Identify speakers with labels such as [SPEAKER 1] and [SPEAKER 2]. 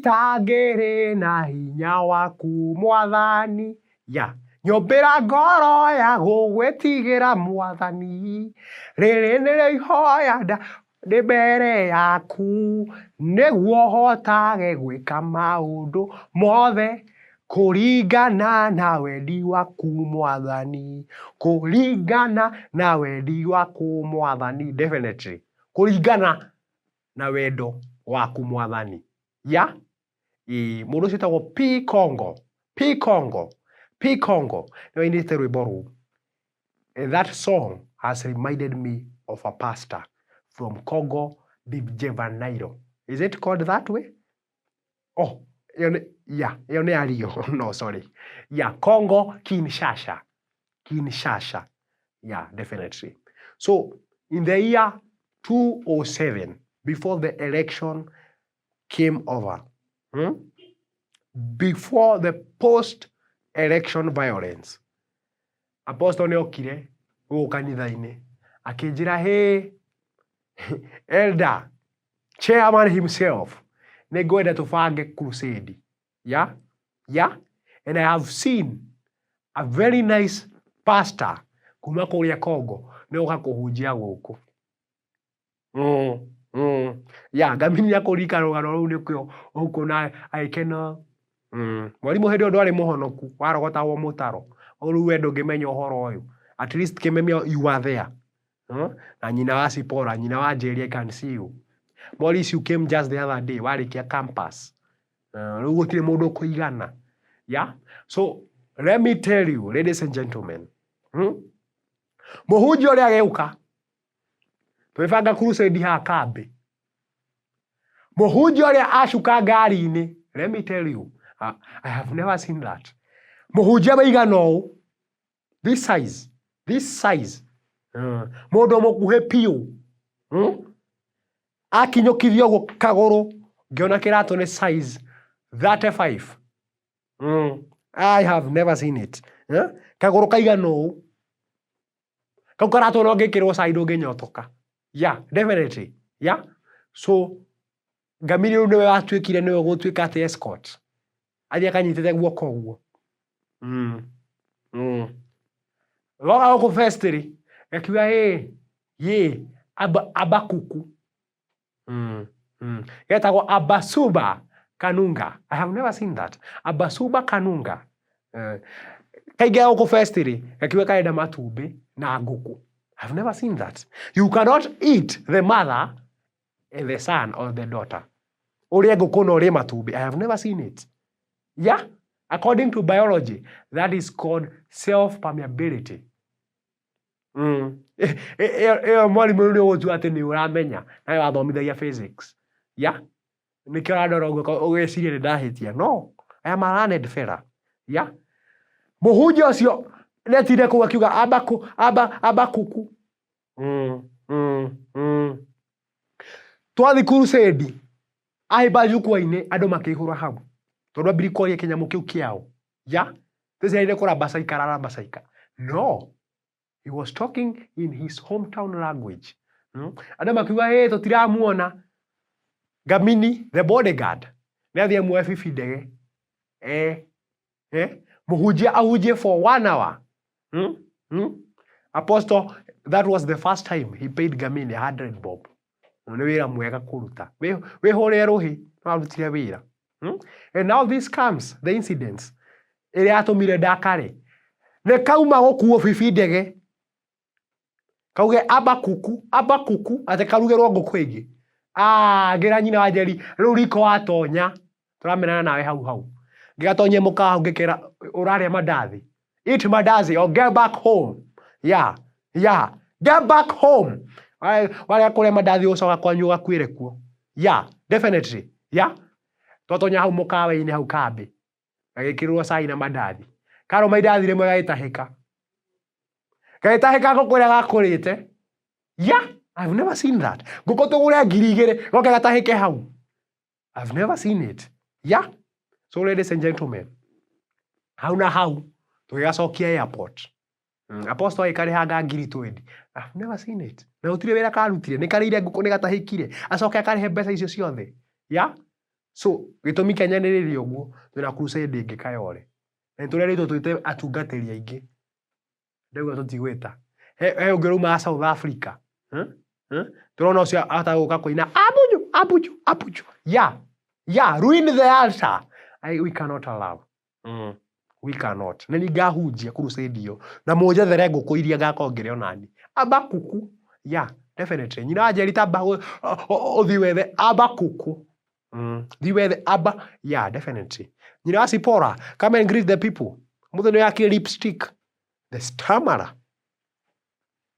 [SPEAKER 1] Itangĩrĩ na hinya waku Mwathani. Ya nyũmbĩra ngoro ya gũgwĩtigĩra Mwathani. Rĩrĩ nĩrĩo ihoya ndĩ mbere yaku, nĩguo hotage gwĩka maũndũ mothe kũringana na wendi waku Mwathani, kũringana na wendi waku Mwathani. Definitely kũringana na wendo waku Mwathani. Ya ĩĩ, mũndũ ũcio wĩtagwo P Congo, P Congo, P Congo nĩwe wainĩte rwĩmbo rũu. And that song has reminded me of a pastor from Congo Bijevanairo. Is it called that way? Oh, ĩyo nĩ, yeah, ĩyo nĩ ya Rio. No, sorry. Yeah, Congo Kinshasa. Kinshasa. Yeah, definitely. So, in the year 2007, before the election came over, Before the post-election violence, Apostle nĩ okire gũkũ kanitha-inĩ akĩnjĩra, "Hey, elder, chairman himself, nĩ ngwenda tũbange crusade." Yeah, and I have seen a very nice pastor kuma kũrĩa Congo nĩ oka kũhunjia gũkũ. Yeah, ngamini akũririkana rũgano rũu nĩkĩo ũkũ na agĩkena. Mwarimũ hĩndĩ ĩyo ndwarĩ mũhonoku, warogotagwo mũtaro. Rĩu we ndũngĩmenya ũhoro ũyũ. At least Kĩmemia, you are there. Huh? Na nyina wa Sipora, nyina wa Njeri, I can see you. Morris, you came just the other day, warĩkia campus. Rĩu gũtirĩ mũndũ ũkũigana. Yeah? So, let me tell you, ladies and gentlemen. Mũhunjia ũrĩa agĩũka, twĩbanga crusade haha kambĩ. Mũhunjia ũrĩa acuka ngari-inĩ, let me tell you, I have never seen that. Mũhunjia waigana ũũ, this size, this size. Mũndũ mũkuhĩ piũ. Akinyũkithia ũguo kagũrũ, ngĩona kĩratũ nĩ size 35. I have never seen it. Eh? Kagũrũ kaigana ũũ. Kau karatũ no ngĩkĩrwo cai ndũngĩnyotoka. Yeah, definitely. Yeah. So, ngamiri rĩu nĩwe watuĩkire nĩwe ũgũtuĩka atĩ escort. Athiĩ akanyitĩte guoko ũguo. Goka gũkũ fest rĩ, gakiuga ĩ, yĩ, aba, abakuku. Getagwo Abasuba Kanunga. I have never seen that. Abasuba Kanunga. Kaingĩ gũkũ fest rĩ, gakiuga karenda matumbĩ na ngũkũ. I've never seen that. You cannot eat the mother and the son or the daughter. Ũrĩe ngũkũ na ũrĩe matumbĩ. I have never seen it. Yeah? According to biology, that is called self-permeability. Ĩyo mwarimũ nĩ ũgũtua atĩ nĩ ũramenya nawe wathomithagia physics. Yeah? Nĩkĩo ũrandora ũguo ũgĩciria nĩ ndahĩtia. No, I am a learned fella. Yeah? Mũhunjia ũcio nĩatinde kũu akiuga abaku, aba, abakuku. Twathi crusade, ahĩmba jukwaa-inĩ andũ makĩihũra hau. Tondũ ambiri kwaria kĩnyamũ kĩu kĩao. Yeah? Twĩciarire kũrambacaika ararambacaika. No. He was talking in his hometown language. Andũ makiuga, "Hey, tũtiramuona." Gamini, the bodyguard, nĩ athiĩ amuoe bibi ndege. Eh, eh, mũhunjia ahunjie for one hour. Apostle, that was the first time he paid Gamini 100 bob. Nĩ wĩra mwega kũruta. Wĩhũrĩre rũhĩ, no arutire wĩra. And now this comes, the incidents. Ĩrĩa yatũmire ndakare. Nĩ kauma gũkuo bibi ndege. Kauge abakuku, abakuku, atĩ karugĩrwo ngũkũ ĩngĩ. Ah, ngĩra nyina wa Njeri, rĩu riko watonya, tũramenana nawe hau hau. Ngĩgatonyia mũkawa hau ngĩkera, ũrarĩa mandathi. Eat mandazi or get back home. Yeah. Get back home. Warĩa kũrĩa mandathi ũcoka kwanyu ũgakuĩre kuo. Yeah, definitely. Yeah. Twatonya hau mũkawa-inĩ hau kambĩ. Gagĩkĩrĩrwo cai na mandathi. Karũma indathi rĩmwe gagĩtahĩka. Gagĩtahĩka ngũkũ ĩrĩa gakũrĩte. Yeah, I've never seen that. Ngũkũ tũgũre 2000, goke gatahĩke hau. I've never seen it. Yeah. So ladies and gentlemen, hau na hau tũgĩgacokia airport. Apostle agĩkarĩhanga 20,000. I've never seen it. Na gũtirĩ wĩra karutire, nĩ karĩire ngũkũ nĩ gatahĩkire. Acoke akarĩhe mbeca icio ciothe. Yeah. So gĩtũmi kĩa nyanĩrĩrie ũguo, twĩna crusade ĩngĩ Kayole. Na nĩ tũrerĩtwo twĩte atungatĩri aingĩ. Ndauga tũtigwĩta. He ũngĩ ũraumaga South Africa. Tũrona ũcio ahota gũka kũina abuju abuju abuju. Yeah. Yeah, ruin the altar. We cannot allow. We cannot. Na nĩ ngahunjia crusade ĩyo. Na mũnjethere ngũkũ iria ngakorwo ngĩrĩa onani. Amba kuku. Yeah, definitely. Nyina wa Njeri tamba ũthiĩ wethe amba kuku. Thiĩ wethe amba. Yeah, definitely. Nyina wa Sipora, come and greet the people. Mũthĩ nĩ yakire lipstick. The stammerer.